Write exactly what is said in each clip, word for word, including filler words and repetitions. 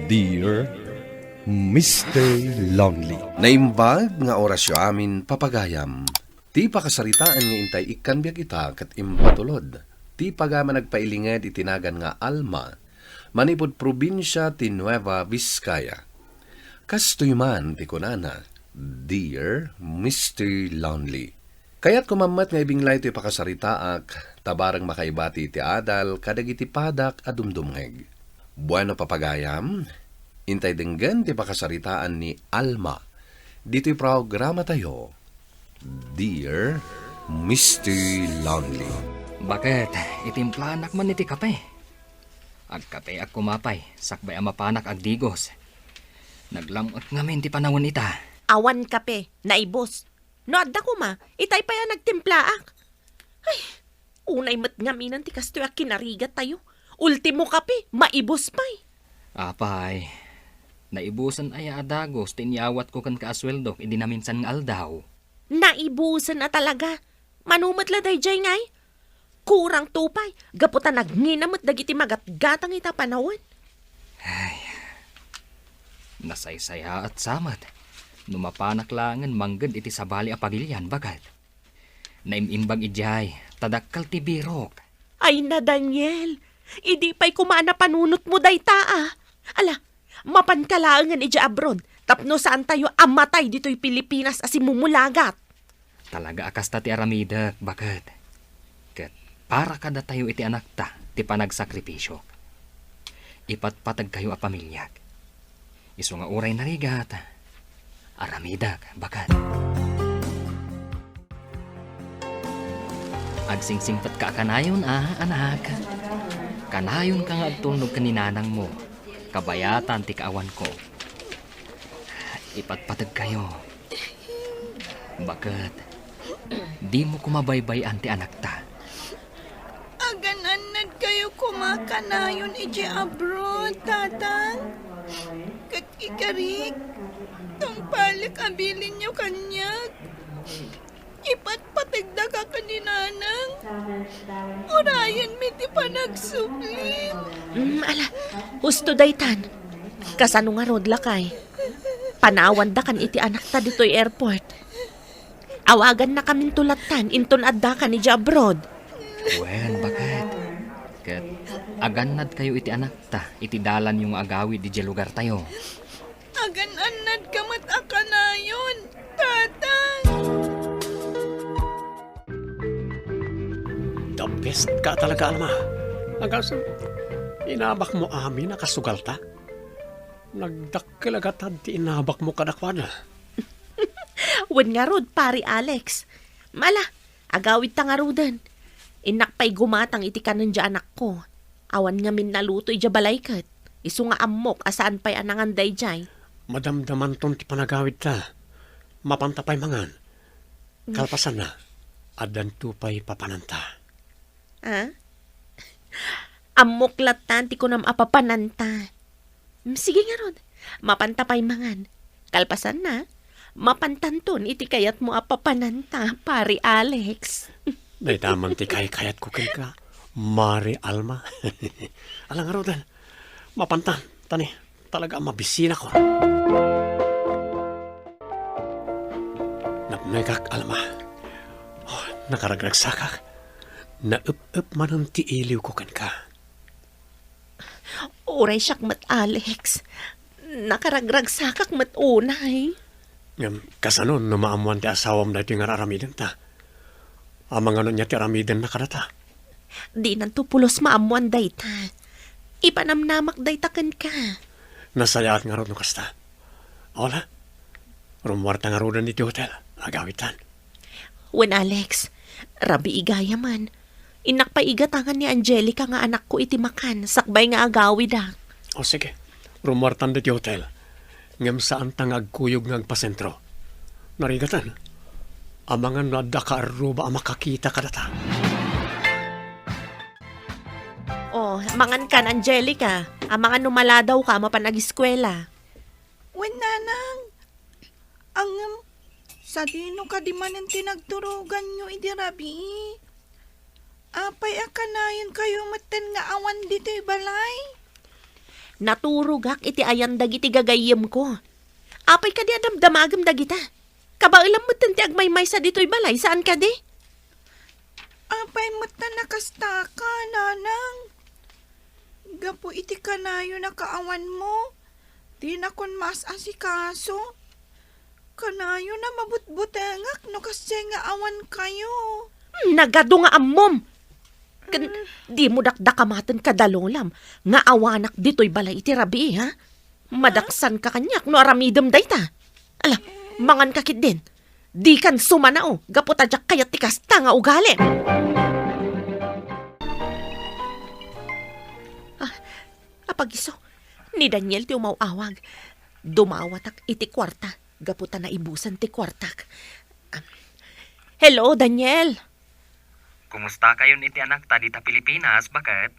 Dear Mister Lonely. Naimbag nga orasyo amin, papagayam. Ti pakasaritaan nga intay ikkan biag ita ket impatulod ti pagayam a nagpailinged iti nagan nga Alma, manipud probinsia ti Nueva Vizcaya. Kastoy man ti kunana, "Dear Mister Lonely." Kayatko mammet nga ibinglay toy pakasaritaak, ta bareng makaibati iti adal kadagiti padak a dumdumngeg. Bueno, papagayam, intay denggen ti pakasaritaan ni Alma ditoy programatayo, Dear Mister Lonely. Baket, itimplaanak man iti kape. Agkapeak koma pay, sakbay a mapanak agdigos. Naglam-et ngamin ti panawen ita. Awan kape, naibus. No adda koma, itay pay a nagtimplaak. Ay, unay met ngaminen ti kastoy a kinarigat tayo. Ultimo kape, maibus pay. Apay, naibusen aya a dagos ti inyawatko kenka a sueldok idi naminsan nga aldaw? Naibusen a talaga. Mano met la daydiay ngay? Kurang to pay, gapu ta nagngina met dagiti magatgatang ita panawen. Ay, nasaysayaat sa met no mapanak laengen mangged iti sabali a pagilian, baket. Naim-imbag idiay, ta dakkel ti birok. Ay na, Daniel, idi pay koma a napanunotmo dayta, a. Ala, mapanka laengen idiay abroad tapno saantayo a matay ditoy Pilipinas a simumulagat. Talaga a kasta ti aramidek, baket. Ket para kadatayo iti anakta ti panagsakripisio. Ipatpategkayo a pamiliak. Isu nga uray narigat, aramidek, baket. Agsingsingpetka a kanayon a, anak. Kanayonka nga agtulnog ken ni nanangmo. Kabayatan ti kaawanko. Ipatpategkayo. Baket, dimo koma baybay-an ti anakta. Agan-annadkayo koma kanayon idiay abroad, Tatang. Ket ikarik, tungpalek a bilinyo kaniak. Ipatpategdaka ken ni Nanang. Urayenmi ti panagsublim. Mm, ala, husto daytan. Kasano ngarud, lakay? Panawandakan iti anakta ditoy airport. Awagannakaminto lattan inton addakan idiay abroad. Wen, baket. Ket agannadkayo iti anakta iti dalanyo nga agawid idiay lugartayo. Agan-annadka met a kanayon, Tatang. The best ka talaga, Alma. Agasem, inabakmo amin a kasugalta. Nagdakkel a gatad ti inabakmo kadakuada. Wen ngarud, Pari Alex. Ala, agawidta ngaruden. Innak pay gumatang iti kanen diay anakko. Awan ngamin naluto idiay balay ket. Isu nga ammok a saan pay a nangan daydiay. Madamdamanton ti panagawidta. Mapanta pay mangan. Kalpasanna, addanto pay papananta. Ah? Ammok lattan ti kunam a papananta. Mm, sige ngarud, mapanta pay mangan. Kalpasanna, mapantanton iti kayatmo a papananta, Pari Alex. Dayta man ti kaykayatko kenka, Mari Alma. Ala ngaruden, mapantan, tani, talaga a mabisinakon. Napnoykak, Alma. Oh, nakaragragsakak. Naep-ep manen ti iliwko kenka. Uray siak met, Alex. Nakaragragsakak met unay. Ngem, kasano no maammoan ti asawam daytoy nga ar-aramidenta? Amangan ania ti aramidenna kadata? Dinanto pulos maammoan dayta. Ipanamnamak dayta kenka. Nasayaat ngarud no kasta. Ala, rummuarta ngaruden iti hotel. Agawidtan. Wen, Alex, rabii gayam. Innak pay igatangan ni Angelica nga anakko iti makan sakbay nga agawidak. O, sige. Rummuartan ditoy hotel. Ngem saanta nga agkuyog nga agpasentro. Narigatan. Amangan no adda kaarruba a makakita kadata. O, mangan kan, Angelica. Amangan no maladawka a mapan agiskuela. Wen, Nanang. Ngem, sadino kadi manen ti nagturoganyo idi rabii? Apay a kanayonkayo metten nga awan ditoy balay? Naturogak iti ayan dagiti gagayyemko. Apay kadi a damdamagem dagita? Kabaelam metten ti agmaymaysa ditoy balay, saan kadi? Apay met ta nakastaka, Nanang? Gapu iti kanayon a kaawanmo, dinakon maas-asikaso. Kanayon a mabutbutengak no kasdiay nga awankayo. Hmm, nagadu nga ammom! Ken, mm, dimo dakdakamaten kada lolam nga awanak ditoy balay iti rabii, ha? Madaksanka kaniak no aramidem dayta. Ala, manganka ketdin. Dikan sumanao gapu ta diak kayat ti kasta nga ugalim. Ah, apagiso, ni Daniel ti umaw-awag. Dumawatak iti kuarta gapu ta naibusen ti kuartak. Ah, hello, Daniel. Kumustakayon iti anakta dita Pilipinas, baket?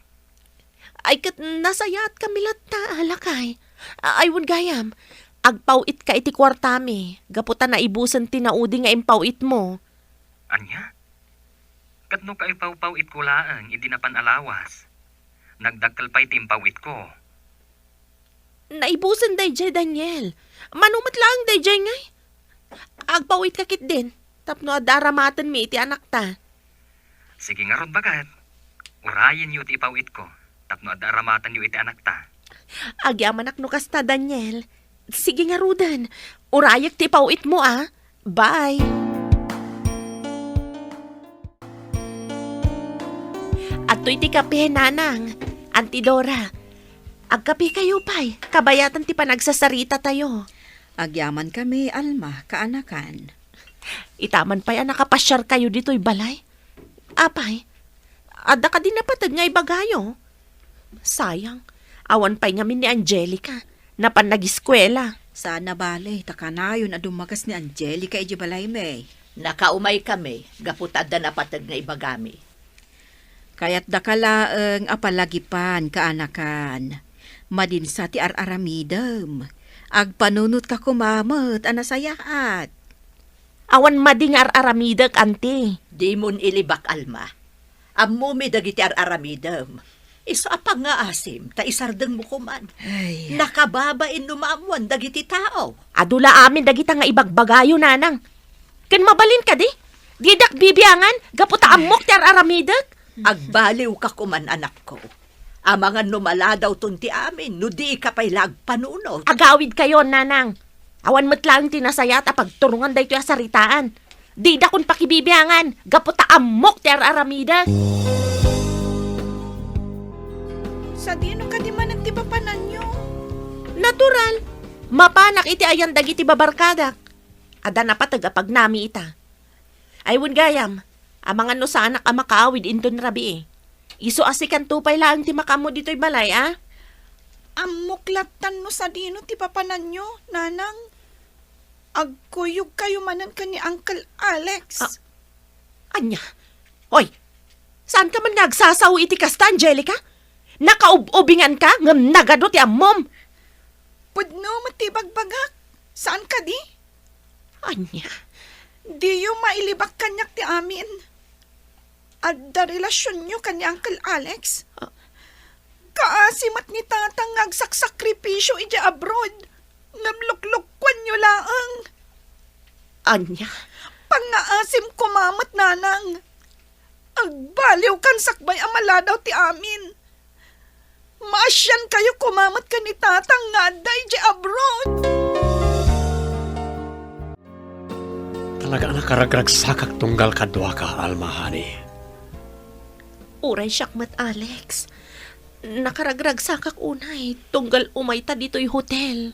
Ay, ket nasayaat kami latta, a lakay. A-, ay, wen gayam, agpaw-itka iti kuartami, gapu ta naibusen ti naudi nga impaw-itmo. Ania? Ket no kaipaw-paw-itko laeng idi napan a lawas, nagdakkel pay ti impaw-itko. Naibusen daydiay, Daniel. Mano met laeng daydiay ngay? Agpaw-itka ketdin, tapno adda aramatenmi iti anakta. Sige ngarud, baket. Urayenyo ti ipaw-itko, tapno adda aramatenyo iti anakta. Agyamanak no kasta, Daniel. Sige ngaruden, urayek ti ipaw-itmo, a. Bye. Adtoy ti kape, Nanang. Auntie Dora, agkapekayo pay. Kabayatan ti panagsasaritatayo. Agyamankami, Alma, kaanakan. Itaman pay a nakapasiarkayo ditoy balay. Apay, adda kadi napateg nga ibagayo? Sayang, awan pay ngamin ni Angelica. Napan nagiskuela. Saan a bale, ta kanayon a dummagas ni Angelica idiay balaymi. Nakaumaykami gapu ta adda napateg nga ibagami. Kayatdaka laeng a palagipan, kaanakan. Madinsa ti ar-aramidem. Agpanunotka koma met a nasayaat. Awan madi nga ar-aramidek, Auntie. Dimon ilibak, Alma. Ammomi dagiti ar-aramidem. Isu a pangngaasim ta isardengmo koman. Ay. Nakababain no maammoan dagiti tao. Adu la amin dagita nga ibagbagayo, Nanang. Ken mabalin kadi? Didak bibiangan gapu ta ammok ti ar-aramidek? Agbaliwka koman, anakko. Amangan no maladawton ti amin no dika pay la agpanunot. Agawidkayon, Nanang. Awan met laeng ti nasayaat a pagturongan daytoy a saritaan. Didakon pakibibiangan gapu ta ammok ti ar-aramidek. Sadino kadi manen ti papananyo? Natural. Mapanak iti ayan dagiti babarkadak. Adda napateg a pagnami ita. Ay, wen gayam, amangan no saanak a makaawid inton rabii. Isu a sikanto pay laeng ti makaammo ditoy balay, a? Ammok lattan no sadino ti papananyo, Nanang. Agkuyogkayo manen ken ni Uncle Alex. A-, ania? Hoy, saanka man nga agsasao iti kasta, Angelica? Nakaub-ubinganka ngem nagadu ti ammom. Pudno met ti ibagbagak. Saan kadi? Ania? Diyo mailibak kaniak ti amin. Adda relasionyo ken ni Uncle Alex? Ah. Kaasi met ni Tatang nga agsaksakripisio idiay abroad, ngem luklukkuanyo laeng. Ania? Pangngaasim koma met, Nanang. Agbaliwkan sakbay a maladaw ti amin. Maasiankayo koma met ken ni Tatang nga adda idiay abroad. Talaga a nakaragragsakak tunggal kaduaka, Alma, honey. Uray siak met, Alex. Nakaragragsakak unay tunggal umayta ditoy hotel.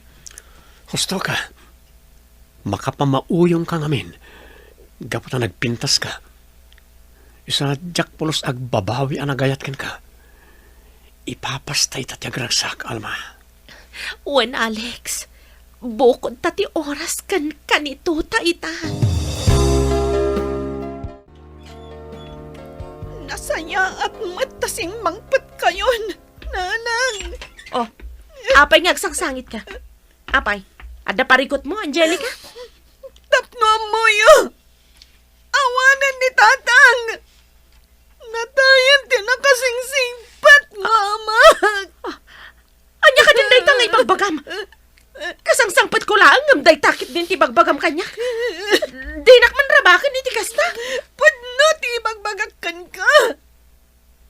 Husto ka. Makapamauyongka ngamin gapu ta nagpintaska. Isu a diak pulos agbabawi a nagayat kenka. Ipapasta ita ti agragsak, Alma. Wen, Alex, bukod ta ti oras ken kanito ta ita. Nasayaat met ta simmangpetkayon, Nanang. Oh, apay nga agsangsangitka? Apay, adda parikutmo, Angelica? Tapno ammoyo, awanen ni Tatang. Natayen ti nakasingsingpet nga amak. Ah, ania kadi Ibagbagam. Kasangsangpetko laeng ngem dayta ketdin ti ibagbagam kaniak. Dinak man rabaken iti kasta. Pudno ti ibagbagak kenka.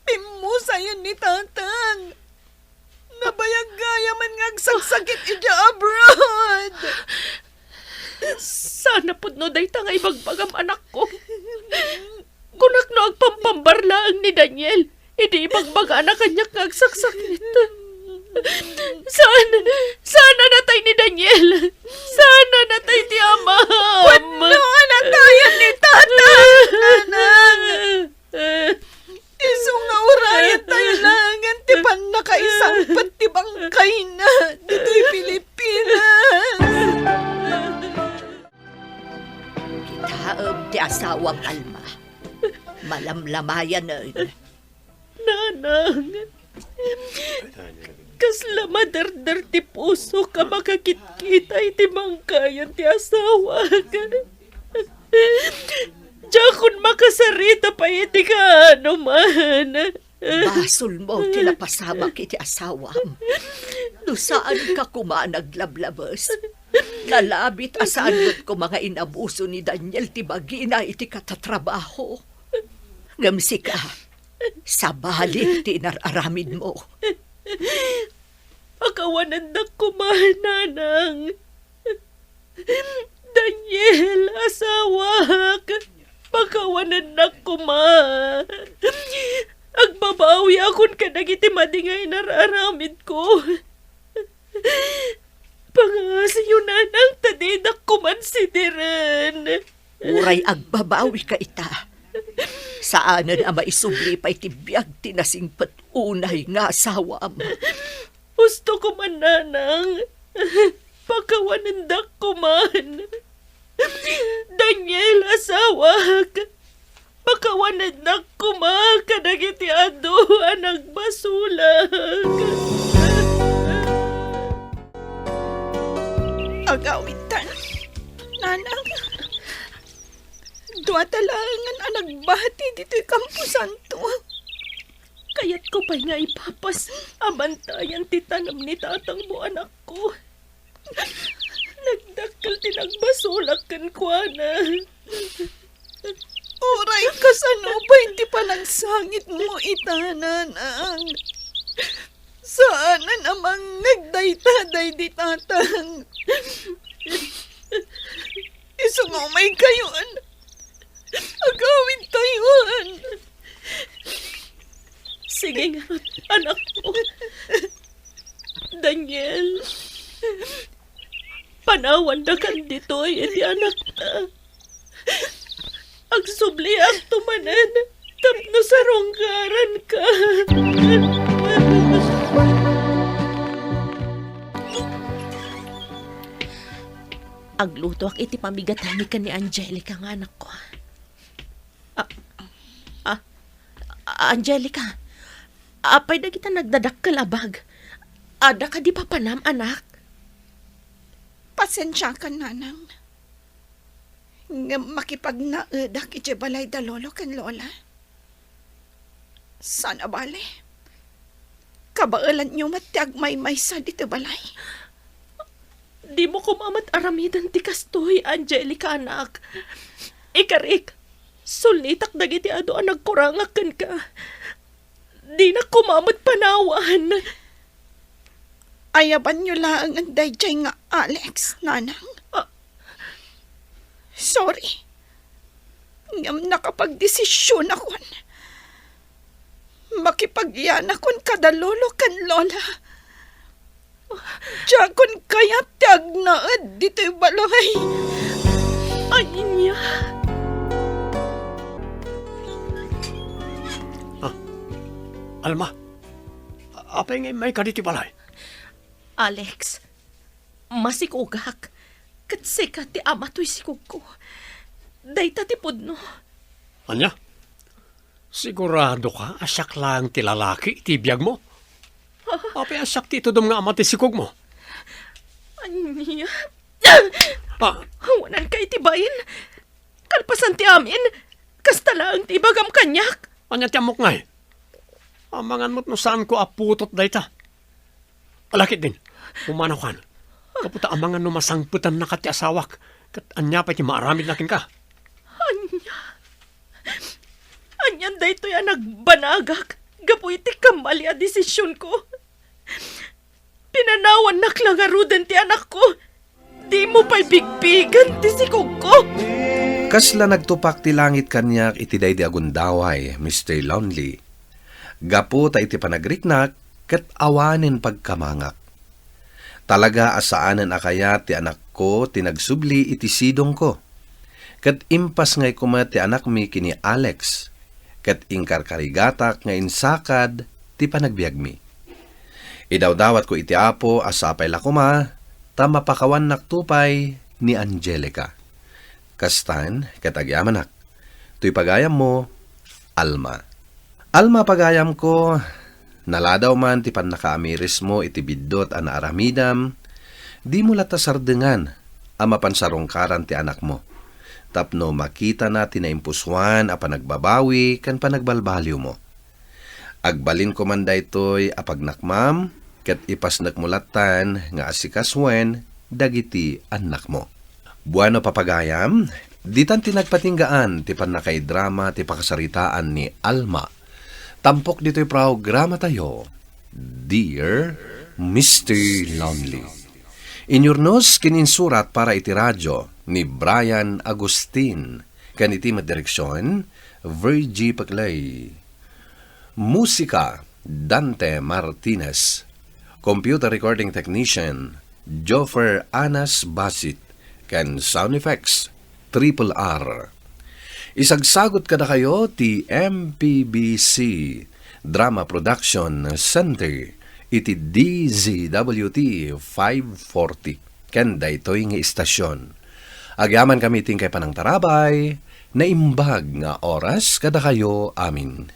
Pimmusayen ni Tatang. Nabayag gayam nga agsaksakit idiay abroad. Saan a pudno dayta nga ibagbagam, anakko. Kunak no agpampambar laeng ni Daniel idi ibagbagana kaniak nga agsaksakit. Saan, saan a natay ni Daniel. Saan a natay ti amam. Pudno a natayan ni Tatang, Nanang. Isu nga urayentayo laengen ti pannakaisangpet ti bangkayna ditoy Pilipinas. Kitaem ti asawam, Alma. Malamlamayanen. Nanang, kasla maderder ti pusok a makakitkita iti bangkayan ti asawak. Diakon makasarita pay iti kaanoman. Basolmo ti napasamak iti asawam. No saanka koma a naglablabes, nalabit a saan met koma nga inabuso ni Daniel ti bagina iti katatrabaho. Ngem sika, sabali ti inar-aramidmo. Pakawanendak koma, Nanang. Daniel, asawak, pakawanennak koma. Agbabawiakon kadagiti madi nga inar-aramidko. Pangaasiyo, Nanang, ta didak koman sidiren. Uray agbabawika ita, saanen a maisubli pay ti biag ti nasingpet unay nga asawam. Husto koman, Nanang. Pakawanendak koman. Daniel, asawak. Pakawanennak koma kadagiti adu a nagbasolak. Agawidtan, Nanang. Duata laengen a nagbati ditoy kamposanto. Kayatko pay nga ipapas a bantayan ti tanem ni tatangmo, anakko. Nagdakkel ti nagbasolak kenkuana. Uray kasano pay ti panagsangitmo ita, Nanang. Saanen a mangngeg dayta daydi tatang. Isu nga umaykayon. Agawidtayon. Sige ngarud, anakko. Daniel, panawandakan ditoy iti anakta. Agsubliakto manen tapno sarungkaranka. Aglutoak iti pamigatami ken ni Angelica nga anakko. Ah, ah, Angelica, apay dagita nagdadakkel a bag? Adda kadi papanam, anak? Pasensiakan, Nanang. Ngem makipagnaedak idiay balay da Lolo ken Lola. Saan a bale, kabaelanyo met ti agmaymaysa ditoy balay. Dimo koma met aramiden ti kastoy, Angelica, anak. Ikarik, sulnitak dagiti adu a nagkurangak kenka. Dinak koma met panawan. Ayabanyo laengen daydiay nga Alex, Nanang. Ah. Sorry. Ngem nakapagdesisionakon. Makipagyanakon kada lolo ken lola. Diakon kayat ti agnaed ditoy balay. Ania? Ah, Alma, apay nga immayka ditoy balay? Alex, masikogak. Ket sika ti ama toy sikogko. Dayta ti pudno. Ania? Siguradoka a siak laeng ti lalaki iti biagmo? Apay a siak ti itudom nga ama ti sikogmo? Ania? Ah. Awananka iti bain. Kalpasan ti amin, kasta laeng ti ibagam kaniak. Ania ti ammok ngay? Amangan met no saanko a putot dayta. Ala ketdin. Pumanaw kan. Gapu ta amangan no masangpetannaka ti asawak, ket ania pay ti maaramidna kenka? Ania? Anian daytoy a nagbanagak gapu iti kamali a desisionko? Pinanawannak la ngaruden ti anakko. Dimo pay bigbigen ti sikogko. Kasla nagtupak ti langit kaniak iti daydi a gundaway, Mister Lonely. Gapu ta iti panagriknak, ket awanen pagkamangak. Talaga a saanen a kayat ti anakko ti nagsubli iti sidongko. Ket impasngayko met ti anakmi ken ni Alex, ket inkarkarigatak nga insakad ti panagbiagmi. Idawdawatko iti Apo a sapay la koma ta mapakawannakto pay ni Angelica. Kastan ket agyamanak. Toy pagayammo, Alma. Alma, pagayamko, naladaw man ti pannakaamirismo iti biddut a naaramidam, dimo latta sardengan a mapan sarungkaran ti anakmo, tapno makitana ti naimpusoan a panagbabawi ken panagbalbaliwmo. Agbalinko man daytoy a pagnakmam, ket ipasnekmo lattan nga asikasoen dagiti annakmo. Bueno, papagayam, ditan ti nagpatinggaan ti pannakaidrama ti pakasaritaan ni Alma. Tampok ditoy programatayo, Dear Mister Lonely. Inyurnos ken insurat para iti radyo ni Brian Agustin, ken iti met direksion, Virgie Paclay. Musika, Dante Martinez. Computer recording technician, Joffer Anas Basit. Ken sound effects, Triple R. Isagsagot kadakayo ti M P B C Drama Production Center iti D Z W T five forty. Ken daytoy nga istasyon. Agyamankami ti inkay panangtarabay, naimbag nga oras kadakayo amin.